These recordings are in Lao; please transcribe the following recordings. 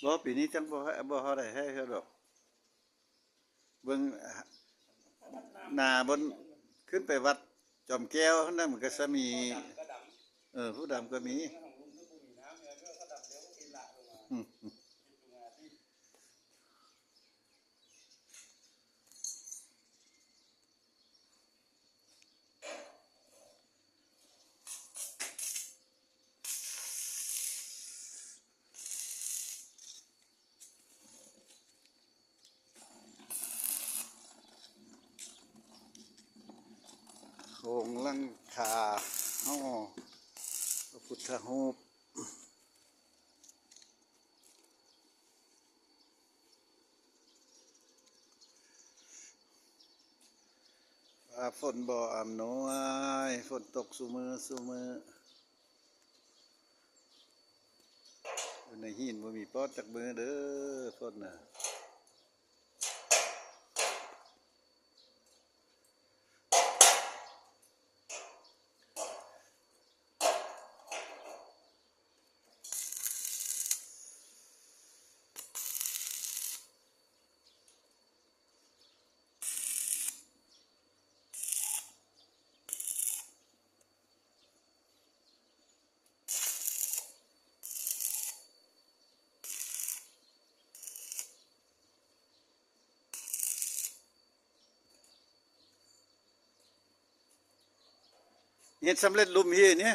ບໍ່ ປີນີ້ຈັ່ງບໍ່ ບໍ່ເທົ່າໃດໃຫ້ເທື່ອດອກ. ເບິ່ງໜ້າບົນ ຂຶ້ນໄປວັດຈອມແກ້ວຫັ້ນນະ ມັນກໍສະມີ ເອີ ຜູ້ດຳກໍມີ. ໂຄງຫຼັງຄາຫໍພະພຸດທະຮູບ. ຟ້າຝົນບໍ່ອຳນວຍ, ຝົນຕົກຊຸມື້ ຊຸມື້. ຢູ່ໃນຫີນບໍ່ມີປອດຈັກມື້ເດີ້ ຝົນນະ. ເຮັດສຳເລັດລຸ່ມພີ້ນີ້.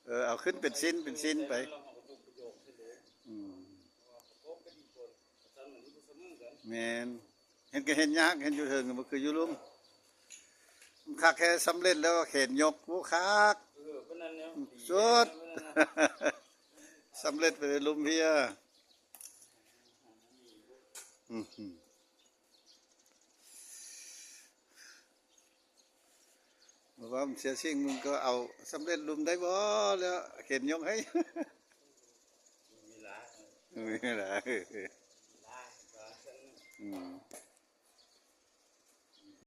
ເອີ ເອົາຂຶ້ນເປັນຊິ້ນເປັນຊິ້ນໄປ. ອືມ ແມ່ນ. ເຮັດກໍເຮັດຍາກ ເຮັດຢູ່ເທິງບໍ່ຄືຢູ່ລຸ່ມ. ຄັກແທ້ ສຳເລັດແລ້ວເຂນຍົກ ໂອ້ ຄັກ ເອີ ປານນັ້ນແຫຼະ ສຸດ. ສຳເລັດໄປເລີຍລຸ່ມເພີ້ນ. ອືມ ບໍ່ວ່າມັນເສຍສິ່ງ ມຶງກໍເອົາສຳເລັດລຸ່ມໄດ້ບໍ່ ແລ້ວເຂນຍົກໃຫ້. ມີເວລາ ມີເວລາ. ອືມ.